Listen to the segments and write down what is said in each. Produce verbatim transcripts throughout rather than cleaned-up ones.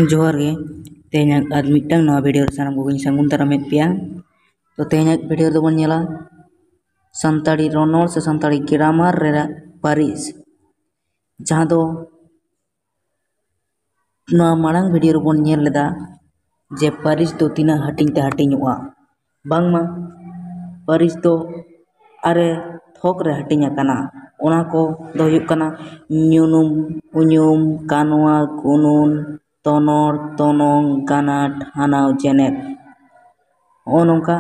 ᱡᱚᱦᱟᱨ ᱜᱮ᱾ ᱛᱮᱦᱮᱧᱟᱜ ᱟᱨ ᱢᱤᱫᱴᱟᱝ ᱱᱚᱣᱟ ᱵᱷᱤᱰᱤᱭᱳ ᱨᱮ ᱥᱟᱱᱟᱢ ᱠᱚᱜᱮᱧ ᱥᱟᱹᱜᱩᱱ ᱫᱟᱨᱟᱢᱮᱫ ᱯᱮᱭᱟ᱾ ᱛᱚ, ᱛᱮᱦᱮᱧᱟᱜ ᱵᱷᱤᱰᱤᱭᱳ ᱨᱮᱫᱚ ᱵᱚᱱ ᱧᱮᱞᱟ ᱥᱟᱱᱛᱟᱲᱤ ᱨᱚᱱᱚᱲ ᱥᱮ ᱥᱟᱱᱛᱟᱲᱤ ᱜᱨᱟᱢᱟᱨ ᱨᱮᱱᱟᱜ ᱯᱟᱹᱨᱤᱥ, ᱡᱟᱦᱟᱸ ᱫᱚ ᱱᱚᱣᱟ ᱢᱟᱲᱟᱝ ᱵᱷᱤᱰᱤᱭᱳ ᱨᱮᱵᱚᱱ ᱧᱮᱞ ᱞᱮᱫᱟ ᱡᱮ ᱯᱟᱹᱨᱤᱥ ᱫᱚ ᱛᱤᱱᱟᱹᱜ ᱦᱟᱹᱴᱤᱧ ᱛᱮ ᱦᱟᱹᱴᱤᱧᱚᱜᱼᱟ᱾ ᱵᱟᱝᱢᱟ ᱯᱟᱹᱨᱤᱥ ᱫᱚ ᱟᱨᱮ ᱛᱷᱚᱠ ᱨᱮ ᱦᱟᱹᱴᱤᱧ ᱟᱠᱟᱱᱟ᱾ ᱚᱱᱟ ᱠᱚ ᱫᱚ ᱦᱩᱭᱩᱜ ᱠᱟᱱᱟ ᱧᱩᱱᱩᱢ, ᱩᱧᱩᱢ, ᱠᱟᱱᱣᱟ, ᱠᱩᱱᱩᱱ, ᱛᱚᱱᱚᱲ, ᱛᱚᱱᱚᱝ, ᱜᱟᱱᱟᱴ, ᱦᱟᱱᱟᱣ, ᱡᱮᱱᱮᱫ᱾ ᱱᱚᱜᱼᱚ ᱱᱚᱝᱠᱟ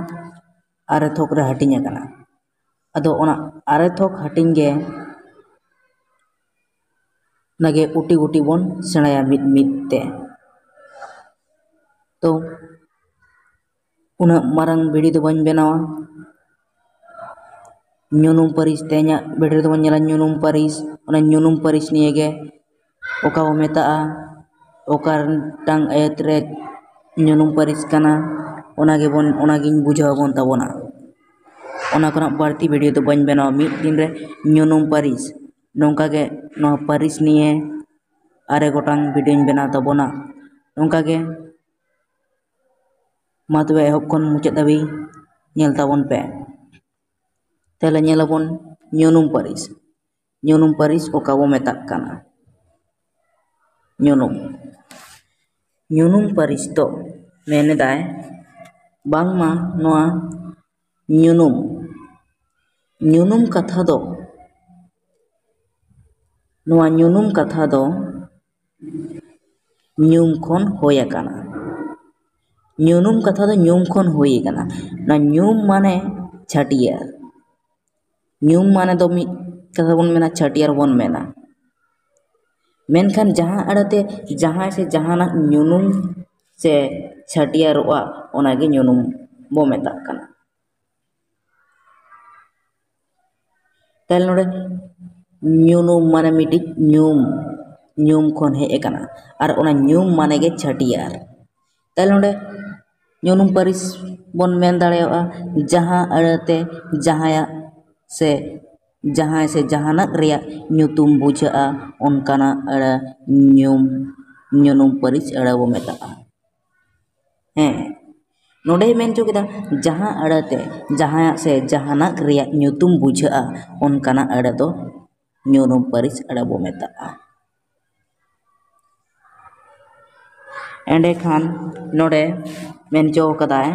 ᱟᱨᱮ ᱛᱷᱚᱠ ᱨᱮ ᱦᱟᱹᱴᱤᱧ ᱟᱠᱟᱱᱟ᱾ ᱟᱫᱚ ᱚᱱᱟ ᱟᱨᱮ ᱛᱷᱚᱠ ᱦᱟᱹᱴᱤᱧ ᱜᱮ ᱚᱱᱟᱜᱮ ᱩᱴᱤ ᱩᱴᱤ ᱵᱚᱱ ᱥᱮᱬᱟᱭᱟ ᱢᱤᱫ ᱢᱤᱫ ᱛᱮ᱾ ᱛᱚ, ᱩᱱᱟᱹᱜ ᱢᱟᱨᱟᱝ ᱵᱷᱤᱰᱤᱭᱳ ᱫᱚ ᱵᱟᱹᱧ ᱵᱮᱱᱟᱣᱟ᱾ ᱧᱩᱱᱩᱢ ᱯᱟᱹᱨᱤᱥ, ᱛᱮᱦᱮᱧᱟᱜ ᱵᱷᱤᱰᱤᱭᱳ ᱨᱮᱫᱚ ᱵᱚᱱ ᱧᱮᱞᱟ ᱧᱩᱱᱩᱢ ᱯᱟᱹᱨᱤᱥ᱾ ᱚᱱᱟ ᱧᱩᱱᱩᱢ ᱯᱟᱹᱨᱤᱥ ᱱᱤᱭᱮ ᱜᱮ ᱚᱠᱟ ᱵᱚ ᱢᱮᱛᱟᱜᱼᱟ, ᱚᱠᱟᱴᱟᱝ ᱟᱹᱭᱟᱹᱛ ᱨᱮ ᱧᱩᱱᱩᱢ ᱯᱟᱹᱨᱤᱥ ᱠᱟᱱᱟ, ᱚᱱᱟ ᱜᱮᱵᱚᱱ, ᱚᱱᱟᱜᱤᱧ ᱵᱩᱡᱷᱟᱹᱣ ᱟᱵᱚᱱ ᱛᱟᱵᱚᱱᱟ᱾ ᱚᱱᱟ ᱠᱷᱚᱱᱟᱜ ᱵᱟᱹᱲᱛᱤ ᱵᱷᱤᱰᱤᱭᱳ ᱫᱚ ᱵᱟᱹᱧ ᱵᱮᱱᱟᱣᱟ᱾ ᱢᱤᱫ ᱫᱤᱱ ᱨᱮ ᱧᱩᱱᱩᱢ ᱯᱟᱹᱨᱤᱥ, ᱱᱚᱝᱠᱟ ᱜᱮ ᱱᱚᱣᱟ ᱯᱟᱹᱨᱤᱥ ᱱᱤᱭᱮ ᱟᱨᱮ ᱜᱚᱴᱟᱝ ᱵᱷᱤᱰᱤᱭᱳᱧ ᱵᱮᱱᱟᱣ ᱛᱟᱵᱚᱱᱟ᱾ ᱱᱚᱝᱠᱟ ᱜᱮ ᱢᱟ ᱛᱚᱵᱮ ᱮᱦᱚᱵ ᱠᱷᱚᱱ ᱢᱩᱪᱟᱹᱫ ᱫᱷᱟᱹᱵᱤᱡ ᱧᱮᱞ ᱛᱟᱵᱚᱱ ᱯᱮ᱾ ᱛᱟᱦᱞᱮ ᱧᱮᱞᱟᱵᱚᱱ ᱧᱩᱱᱩᱢ ᱯᱟᱹᱨᱤᱥ᱾ ᱧᱩᱱᱩᱢ ᱯᱟᱹᱨᱤᱥ ᱚᱠᱟ ᱵᱚ ᱢᱮᱛᱟᱜ ᱠᱟᱱᱟ? ᱧᱩᱱᱩᱢ᱾ ᱧᱩᱱᱩᱢ ᱯᱟᱹᱨᱤᱥ ᱫᱚ ᱢᱮᱱᱮᱫᱟᱭ ᱵᱟᱝᱢᱟ ᱱᱚᱣᱟ ᱧᱩᱱᱩᱢ, ᱧᱩᱱᱩᱢ ᱠᱟᱛᱷᱟ ᱫᱚ, ᱱᱚᱣᱟ ᱧᱩᱱᱩᱢ ᱠᱟᱛᱷᱟ ᱫᱚ ᱧᱩᱢ ᱠᱷᱚᱱ ᱦᱩᱭ ᱟᱠᱟᱱᱟ᱾ ᱧᱩᱱᱩᱢ ᱠᱟᱛᱷᱟ ᱫᱚ ᱧᱩᱢ ᱠᱷᱚᱱ ᱦᱩᱭ ᱟᱠᱟᱱᱟ᱾ ᱚᱱᱟ ᱧᱩᱢ ᱢᱟᱱᱮ ᱪᱷᱟᱹᱴᱭᱟᱹᱨ᱾ ᱧᱩᱢ ᱢᱟᱱᱮ ᱫᱚ ᱢᱤᱫ ᱠᱟᱛᱷᱟ ᱵᱚᱱ ᱢᱮᱱᱟ, ᱪᱷᱟᱹᱴᱭᱟᱹᱨ ᱵᱚᱱ ᱢᱮᱱᱟ᱾ ᱢᱮᱱᱠᱷᱟᱱ ᱡᱟᱦᱟᱸ ᱟᱲᱟᱛᱮ ᱡᱟᱦᱟᱸᱭ ᱥᱮ ᱡᱟᱦᱟᱱᱟᱜ ᱧᱩᱱᱩᱢ ᱥᱮ ᱪᱷᱟᱹᱴᱭᱟᱹᱨᱚᱜᱼᱟ, ᱚᱱᱟᱜᱮ ᱧᱩᱱᱩᱢ ᱵᱚ ᱢᱮᱛᱟᱜ ᱠᱟᱱᱟ᱾ ᱛᱟᱦᱞᱮ ᱱᱚᱰᱮ ᱧᱩᱱᱩᱢ ᱢᱟᱱᱮ ᱢᱤᱫᱴᱤᱡ ᱧᱩᱢ, ᱧᱩᱢ ᱠᱷᱚᱱ ᱦᱮᱡ ᱟᱠᱟᱱᱟ, ᱟᱨ ᱚᱱᱟ ᱧᱩᱢ ᱢᱟᱱᱮ ᱜᱮ ᱪᱷᱟᱹᱴᱭᱟᱹᱨ᱾ ᱛᱟᱦᱞᱮ ᱱᱚᱰᱮ ᱧᱩᱱᱩᱢ ᱯᱟᱹᱨᱤᱥ ᱵᱚᱱ ᱢᱮᱱ ᱫᱟᱲᱮᱭᱟᱜᱼᱟ ᱡᱟᱦᱟᱸ ᱟᱹᱲᱟᱹᱛᱮ ᱡᱟᱦᱟᱸᱭᱟᱜ ᱥᱮ ᱡᱟᱦᱟᱸᱭ ᱥᱮ ᱡᱟᱦᱟᱱᱟᱜ ᱨᱮᱭᱟᱜ ᱧᱩᱛᱩᱢ ᱵᱩᱡᱷᱟᱹᱜᱼᱟ, ᱚᱱᱠᱟᱱᱟᱜ ᱟᱹᱲᱟᱹ ᱧᱩᱢ ᱧᱩᱱᱩᱢ ᱯᱟᱹᱨᱤᱥ ᱟᱹᱲᱟᱹ ᱵᱚ ᱢᱮᱛᱟᱜᱼᱟ᱾ ᱦᱮᱸ, ᱱᱚᱰᱮᱭ ᱢᱮᱱ ᱦᱚᱪᱚ ᱠᱮᱫᱟ, ᱡᱟᱦᱟᱸ ᱟᱹᱲᱟᱹᱛᱮ ᱡᱟᱦᱟᱸᱭᱟᱜ ᱥᱮ ᱡᱟᱦᱟᱱᱟᱜ ᱨᱮᱭᱟᱜ ᱧᱩᱛᱩᱢ ᱵᱩᱡᱷᱟᱹᱜᱼᱟ, ᱚᱱᱠᱟᱱᱟᱜ ᱟᱹᱲᱟᱹ ᱫᱚ ᱧᱩᱱᱩᱢ ᱯᱟᱹᱨᱤᱥ ᱟᱹᱲᱟᱹ ᱵᱚ ᱢᱮᱛᱟᱜᱼᱟ᱾ ᱮᱸᱰᱮᱠᱷᱟᱱ ᱱᱚᱰᱮ ᱢᱮᱱ ᱦᱚᱪᱚ ᱠᱟᱫᱟᱭ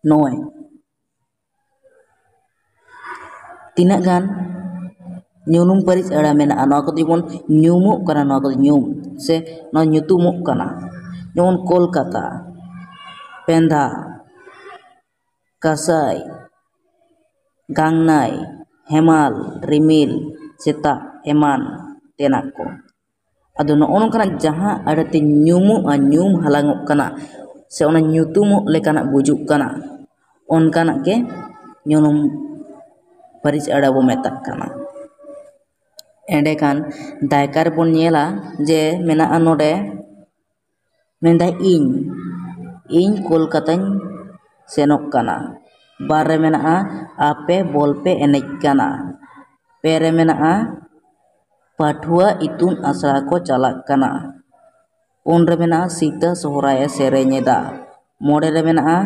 ᱱᱚᱜᱼᱚᱭ ᱛᱤᱱᱟᱹᱜ ᱜᱟᱱ ᱧᱩᱱᱩᱢ ᱯᱟᱹᱨᱤᱥ ᱟᱹᱲᱟᱹ ᱢᱮᱱᱟᱜᱼᱟ, ᱱᱚᱣᱟ ᱠᱚᱫᱚ ᱡᱮᱢᱚᱱ ᱧᱩᱢᱚᱜ ᱠᱟᱱᱟ, ᱱᱚᱣᱟ ᱠᱚᱫᱚ ᱧᱩᱢ ᱥᱮ ᱱᱚᱣᱟ ᱧᱩᱛᱩᱢᱚᱜ ᱠᱟᱱᱟ, ᱡᱮᱢᱚᱱ ᱠᱳᱞᱠᱟᱛᱟ, ᱯᱮᱸᱫᱷᱟ, ᱠᱟᱹᱥᱟᱹᱭ, ᱜᱟᱝᱱᱟᱭ, ᱦᱮᱢᱟᱞ, ᱨᱤᱢᱤᱞ, ᱥᱮᱛᱟᱜ, ᱮᱢᱟᱱ ᱛᱮᱱᱟᱜ ᱠᱚ᱾ ᱟᱫᱚ ᱱᱚᱜᱼᱚ ᱱᱚᱝᱠᱟᱱᱟᱜ ᱡᱟᱦᱟᱸ ᱟᱹᱲᱟᱹᱛᱮ ᱧᱩᱢᱚᱜᱼᱟ, ᱧᱩᱢ ᱦᱟᱞᱟᱝᱚᱜ ᱠᱟᱱᱟ ᱥᱮ ᱚᱱᱟ ᱧᱩᱛᱩᱢᱚᱜ ᱞᱮᱠᱟᱱᱟᱜ ᱵᱩᱡᱩᱜ ᱠᱟᱱᱟ, ᱚᱱᱠᱟᱱᱟᱜ ᱜᱮ ᱧᱩᱱᱩᱢ ᱯᱟᱹᱨᱤᱥ ᱟᱹᱲᱟᱹ ᱵᱚ ᱢᱮᱛᱟᱜ ᱠᱟᱱᱟ᱾ ᱮᱸᱰᱮᱠᱷᱟᱱ ᱫᱟᱭᱠᱟ ᱨᱮᱵᱚᱱ ᱧᱮᱞᱟ ᱡᱮ ᱢᱮᱱᱟᱜᱼᱟ ᱱᱚᱰᱮ, ᱢᱮᱱᱫᱟᱭ ᱤᱧ, ᱤᱧ ᱠᱳᱞᱠᱟᱛᱟᱧ ᱥᱮᱱᱚᱜ ᱠᱟᱱᱟ᱾ ᱵᱟᱨ ᱨᱮ ᱢᱮᱱᱟᱜᱼᱟ ᱟᱯᱮ ᱵᱚᱞ ᱯᱮ ᱮᱱᱮᱡ ᱠᱟᱱᱟ᱾ ᱯᱮ ᱨᱮ ᱢᱮᱱᱟᱜᱼᱟ ᱯᱟᱹᱴᱷᱩᱣᱟᱹ ᱤᱛᱩᱱ ᱟᱥᱲᱟ ᱠᱚ ᱪᱟᱞᱟᱜ ᱠᱟᱱᱟ᱾ ᱯᱩᱱ ᱨᱮ ᱢᱮᱱᱟᱜᱼᱟ ᱥᱤᱛᱟᱹ ᱥᱚᱦᱨᱟᱭ ᱮ ᱥᱮᱨᱮᱧ ᱮᱫᱟ᱾ ᱢᱚᱬᱮ ᱨᱮ ᱢᱮᱱᱟᱜᱼᱟ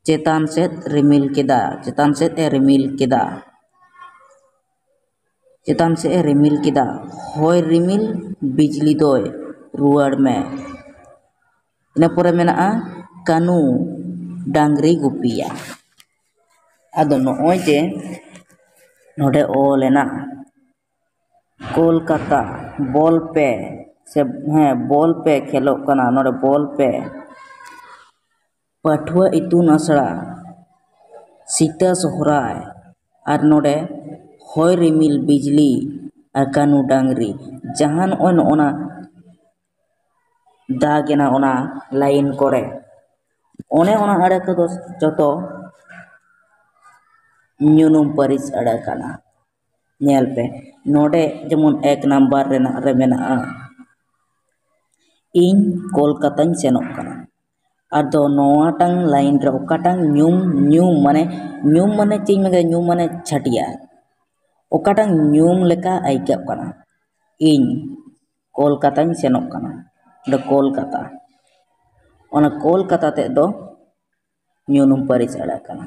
ᱪᱮᱛᱟᱱ ᱥᱮᱫ ᱨᱤᱢᱤᱞ ᱠᱮᱫᱟ, ᱪᱮᱛᱟᱱ ᱥᱮᱫ ᱮ ᱨᱤᱢᱤᱞ ᱠᱮᱫᱟ, ᱪᱮᱛᱟᱱ ᱥᱮᱫ ᱮ ᱨᱤᱢᱤᱞ ᱠᱮᱫᱟ, ᱦᱚᱭ ᱨᱤᱢᱤᱞ ᱵᱤᱡᱽᱞᱤ ᱫᱚᱭ ᱨᱩᱣᱟᱹᱲ ᱢᱮ᱾ ᱤᱱᱟᱹ ᱯᱚᱨᱮ ᱢᱮᱱᱟᱜᱼᱟ ᱠᱟᱹᱱᱩ ᱰᱟᱝᱨᱤ ᱜᱩᱯᱤᱭᱟ᱾ ᱟᱫᱚ ᱱᱚᱜᱼᱚᱭ ᱡᱮ ᱱᱚᱰᱮ ᱚᱞ ᱮᱱᱟ ᱠᱳᱞᱠᱟᱛᱟ ᱵᱚᱞ ᱯᱮ, ᱥᱮ ᱦᱮᱸ ᱵᱚᱞ ᱯᱮ ᱠᱷᱮᱞᱚᱜ ᱠᱟᱱᱟ, ᱱᱚᱰᱮ ᱵᱚᱞ ᱯᱮ, ᱯᱟᱹᱴᱷᱩᱣᱟᱹ ᱤᱛᱩᱱ ᱟᱥᱲᱟ, ᱥᱤᱛᱟᱹ ᱥᱚᱦᱨᱟᱭ, ᱟᱨ ᱱᱚᱰᱮ ᱦᱚᱭ ᱨᱤᱢᱤᱞ ᱵᱤᱡᱽᱞᱤ ᱟᱨ ᱠᱟᱹᱱᱩ ᱰᱟᱝᱨᱤ, ᱡᱟᱦᱟᱸ ᱱᱚᱜᱼᱚᱭ ᱱᱚᱜᱼᱚ ᱱᱟ ᱫᱟᱜᱽ ᱮᱱᱟ ᱚᱱᱟ ᱞᱟᱭᱤᱱ ᱠᱚᱨᱮ, ᱚᱱᱮ ᱚᱱᱟ ᱟᱹᱲᱟᱹ ᱠᱚᱫᱚ ᱡᱚᱛᱚ ᱧᱩᱱᱩᱢ ᱯᱟᱹᱨᱤᱥ ᱟᱹᱲᱟᱹ ᱠᱟᱱᱟ᱾ ᱧᱮᱞ ᱯᱮ, ᱱᱚᱰᱮ ᱡᱮᱢᱚᱱ ᱮᱠ ᱱᱟᱢᱵᱟᱨ ᱨᱮᱱᱟᱜ ᱨᱮ ᱢᱮᱱᱟᱜᱼᱟ ᱤᱧ ᱠᱳᱞᱠᱟᱛᱟᱧ ᱥᱮᱱᱚᱜ ᱠᱟᱱᱟ᱾ ᱟᱫᱚ ᱱᱚᱣᱟᱴᱟᱝ line ᱨᱮ ᱚᱠᱟᱴᱟᱝ ᱧᱩᱢ, ᱧᱩᱢ ᱢᱟᱱᱮ, ᱧᱩᱢ ᱢᱟᱱᱮ ᱪᱮᱫ ᱤᱧ ᱢᱮᱱ ᱠᱮᱫᱟ? ᱧᱩᱢ ᱢᱟᱱᱮ ᱪᱷᱟᱹᱴᱭᱟᱹᱨ᱾ ᱚᱠᱟᱴᱟᱝ ᱧᱩᱢ ᱞᱮᱠᱟ ᱟᱹᱭᱠᱟᱹᱜ ᱠᱟᱱᱟ? ᱤᱧ ᱠᱳᱞᱠᱟᱛᱟᱧ ᱥᱮᱱᱚᱜ ᱠᱟᱱᱟ᱾ ᱚᱸᱰᱮ ᱠᱳᱞᱠᱟᱛᱟ, ᱚᱱᱟ ᱠᱳᱞᱠᱟᱛᱟ ᱛᱮᱫ ᱫᱚ ᱧᱩᱱᱩᱢ ᱯᱟᱹᱨᱤᱥ ᱟᱹᱲᱟᱹ ᱠᱟᱱᱟ᱾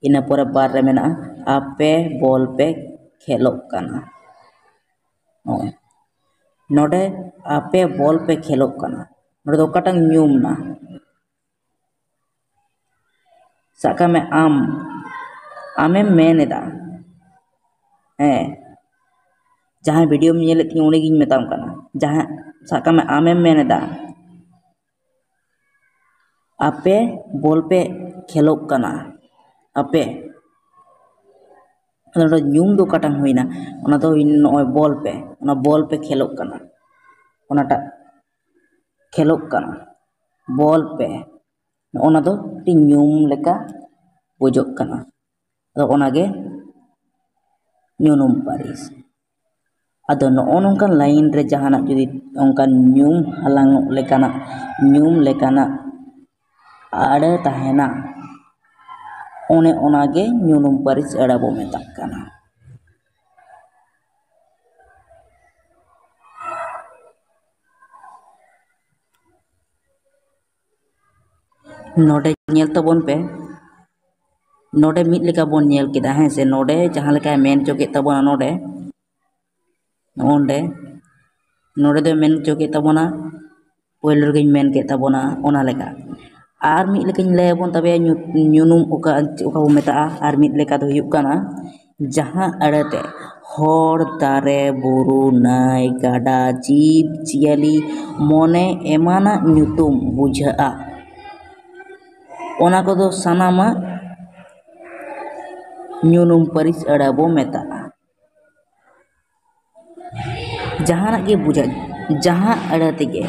ᱤᱱᱟᱹ ᱯᱚᱨᱮ ᱵᱟᱨ ᱨᱮ ᱢᱮᱱᱟᱜᱼᱟ, ᱟᱯᱮ ᱵᱚᱞ ᱯᱮ ᱠᱷᱮᱞᱚᱜ ᱠᱟᱱᱟ᱾ ᱱᱚᱜᱼᱚᱭ ᱱᱚᱰᱮ ᱟᱯᱮ ᱵᱚᱞ ᱯᱮ ᱠᱷᱮᱞᱚᱜ ᱠᱟᱱᱟ, ᱱᱚᱰᱮ ᱫᱚ ᱚᱠᱟᱴᱟᱝ ᱧᱩᱢ ᱮᱱᱟ? ᱥᱟᱵ ᱠᱟᱜ ᱢᱮ ᱟᱢ, ᱟᱢᱮᱢ ᱢᱮᱱ ᱮᱫᱟ, ᱦᱮᱸ, ᱡᱟᱦᱟᱸᱭ videoᱢ ᱧᱮᱞᱮᱫ ᱛᱤᱧᱟᱹ ᱩᱱᱤᱜᱤᱧ ᱢᱮᱛᱟᱢ ᱠᱟᱱᱟ, ᱡᱟᱦᱟᱸ, ᱥᱟᱵ ᱠᱟᱜ ᱢᱮ ᱟᱢᱮᱢ ᱢᱮᱱ ᱮᱫᱟ, ᱟᱯᱮ ᱵᱚᱞ ᱯᱮ ᱠᱷᱮᱞᱚᱜ ᱠᱟᱱᱟ, ᱟᱯᱮ, ᱟᱫᱚ ᱱᱚᱰᱮ ᱧᱩᱢ ᱫᱚ ᱚᱠᱟᱴᱟᱝ ᱦᱩᱭᱱᱟ? ᱚᱱᱟ ᱫᱚ ᱦᱩᱭᱱᱟ ᱱᱚᱜᱼᱚᱭ ᱵᱚᱞ ᱯᱮ, ᱚᱱᱟ ᱵᱚᱞ ᱯᱮ ᱠᱷᱮᱞᱚᱜ ᱠᱟᱱᱟ, ᱚᱱᱟᱴᱟᱜ ᱠᱷᱮᱞᱚᱜ ᱠᱟᱱᱟ, ᱵᱚᱞ ᱯᱮ, ᱱᱚᱜᱼᱚ ᱱᱟ ᱫᱚ ᱢᱤᱫᱴᱤᱡ ᱧᱩᱢ ᱞᱮᱠᱟ ᱵᱩᱡᱷᱟᱹᱜ ᱠᱟᱱᱟ᱾ ᱟᱫᱚ ᱚᱱᱟᱜᱮ ᱧᱩᱱᱩᱢ ᱯᱟᱹᱨᱤᱥ᱾ ᱟᱫᱚ ᱱᱚᱜᱼᱚ ᱱᱚᱝᱠᱟᱱ line ᱨᱮ ᱡᱟᱦᱟᱱᱟᱜ ᱡᱩᱫᱤ ᱚᱱᱠᱟᱱ ᱧᱩᱢ ᱦᱟᱞᱟᱝᱚᱜ ᱞᱮᱠᱟᱱᱟᱜ, ᱧᱩᱢ ᱞᱮᱠᱟᱱᱟᱜ ᱟᱹᱲᱟᱹ ᱛᱟᱦᱮᱱᱟ, ᱚᱱᱮ ᱚᱱᱟᱜᱮ ᱧᱩᱱᱩᱢ ᱯᱟᱹᱨᱤᱥ ᱟᱹᱲᱟᱹ ᱵᱚ ᱢᱮᱛᱟᱜ ᱠᱟᱱᱟ᱾ ᱱᱚᱰᱮ ᱧᱮᱞ ᱛᱟᱵᱚᱱ ᱯᱮ, ᱱᱚᱰᱮ ᱢᱤᱫ ᱞᱮᱠᱟ ᱵᱚᱱ ᱧᱮᱞ ᱠᱮᱫᱟ, ᱦᱮᱸ ᱥᱮ? ᱱᱚᱰᱮ ᱡᱟᱦᱟᱸ ᱞᱮᱠᱟᱭ ᱢᱮᱱ ᱦᱚᱪᱚ ᱠᱮᱫ ᱛᱟᱵᱚᱱᱟ, ᱱᱚᱰᱮ, ᱱᱚᱰᱮ, ᱱᱚᱰᱮ ᱫᱚᱭ ᱢᱮᱱ ᱦᱚᱪᱚ ᱠᱮᱫ ᱛᱟᱵᱚᱱᱟ, ᱯᱳᱭᱞᱳ ᱨᱮᱜᱮᱧ ᱢᱮᱱ ᱠᱮᱫ ᱛᱟᱵᱚᱱᱟ, ᱚᱱᱟ ᱞᱮᱠᱟ᱾ ᱟᱨ ᱢᱤᱫ ᱞᱮᱠᱟᱧ ᱞᱟᱹᱭ ᱟᱵᱚᱱ ᱛᱟᱵᱮᱭᱟ, ᱧᱩ-, ᱧᱩᱱᱩᱢ ᱚᱠᱟ, ᱚᱠᱟ ᱵᱚ ᱢᱮᱛᱟᱜᱼᱟ᱾ ᱟᱨ ᱢᱤᱫ ᱞᱮᱠᱟ ᱫᱚ ᱦᱩᱭᱩᱜ ᱠᱟᱱᱟ, ᱡᱟᱦᱟᱸ ᱟᱹᱲᱟᱹᱛᱮ ᱦᱚᱲ, ᱫᱟᱨᱮ, ᱵᱩᱨᱩ, ᱱᱟᱹᱭ, ᱜᱟᱰᱟ, ᱡᱤᱵᱽ, ᱡᱤᱭᱟᱹᱞᱤ, ᱢᱚᱱᱮ ᱮᱢᱟᱱᱟᱜ ᱧᱩᱛᱩᱢ ᱵᱩᱡᱷᱟᱹᱜᱼᱟ, ᱚᱱᱟ ᱠᱚᱫᱚ ᱥᱟᱱᱟᱢᱟᱜ ᱧᱩᱱᱩᱢ ᱯᱟᱹᱨᱤᱥ ᱟᱹᱲᱟᱹ ᱵᱚ ᱢᱮᱛᱟᱜᱼᱟ᱾ ᱡᱟᱦᱟᱱᱟᱜ ᱜᱮ ᱵᱩᱡᱷᱟᱹᱜ, ᱡᱟᱦᱟᱸ ᱟᱹᱲᱟᱹ ᱛᱮᱜᱮ,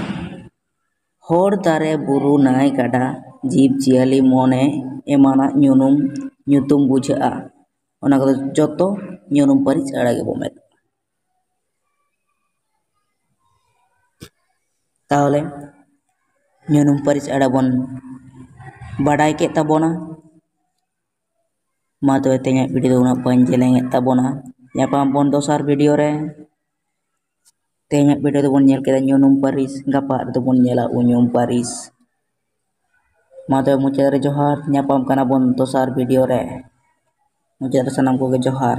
ᱦᱚᱲ, ᱫᱟᱨᱮ, ᱵᱩᱨᱩ, ᱱᱟᱹᱭ, ᱜᱟᱰᱟ, ᱡᱤᱵᱽ, ᱡᱤᱭᱟᱹᱞᱤ, ᱢᱚᱱᱮ ᱮᱢᱟᱱᱟᱜ ᱧᱩᱱᱩᱢ, ᱧᱩᱛᱩᱢ ᱵᱩᱡᱷᱟᱹᱜᱼᱟ, ᱚᱱᱟ ᱠᱚᱫᱚ ᱡᱚᱛᱚ ᱧᱩᱱᱩᱢ ᱯᱟᱹᱨᱤᱥ ᱟᱹᱲᱟᱹ ᱜᱮᱵᱚ ᱢᱮᱛᱟᱜᱼᱟ᱾ ᱛᱟᱦᱚᱞᱮ ᱧᱩᱱᱩᱢ ᱯᱟᱹᱨᱤᱥ ᱟᱹᱲᱟᱹ ᱵᱚᱱ ᱵᱟᱰᱟᱭ ᱠᱮᱫ ᱛᱟᱵᱚᱱᱟ᱾ ᱢᱟ ᱛᱚᱵᱮ ᱛᱮᱦᱮᱧᱟᱜ ᱵᱷᱤᱰᱤᱭᱳ ᱫᱚ ᱩᱱᱟᱹᱜ ᱵᱟᱹᱧ ᱡᱮᱞᱮᱧᱮᱫ ᱛᱟᱵᱚᱱᱟ᱾ ᱧᱟᱯᱟᱢ ᱵᱚᱱ ᱫᱚᱥᱟᱨ ᱵᱷᱤᱰᱤᱭᱳ ᱨᱮ᱾ ᱛᱮᱦᱮᱧᱟᱜ ᱵᱷᱤᱰᱤᱭᱳ ᱫᱚᱵᱚᱱ ᱧᱮᱞ ᱠᱮᱫᱟ ᱧᱩᱱᱩᱢ ᱯᱟᱹᱨᱤᱥ, ᱜᱟᱯᱟ ᱨᱮᱫᱚ ᱵᱚᱱ ᱧᱮᱞᱟ ᱩᱧᱩᱢ ᱯᱟᱹᱨᱤᱥ᱾ ᱢᱟ ᱛᱚᱵᱮ ᱢᱩᱪᱟᱹᱫ ᱨᱮ ᱡᱚᱦᱟᱨ, ᱧᱟᱯᱟᱢ ᱠᱟᱱᱟ ᱵᱚᱱ ᱫᱚᱥᱟᱨ ᱵᱷᱤᱰᱤᱭᱳ ᱨᱮ᱾ ᱢᱩᱪᱟᱹᱫ ᱨᱮ ᱥᱟᱱᱟᱢ ᱠᱚᱜᱮ ᱡᱚᱦᱟᱨ᱾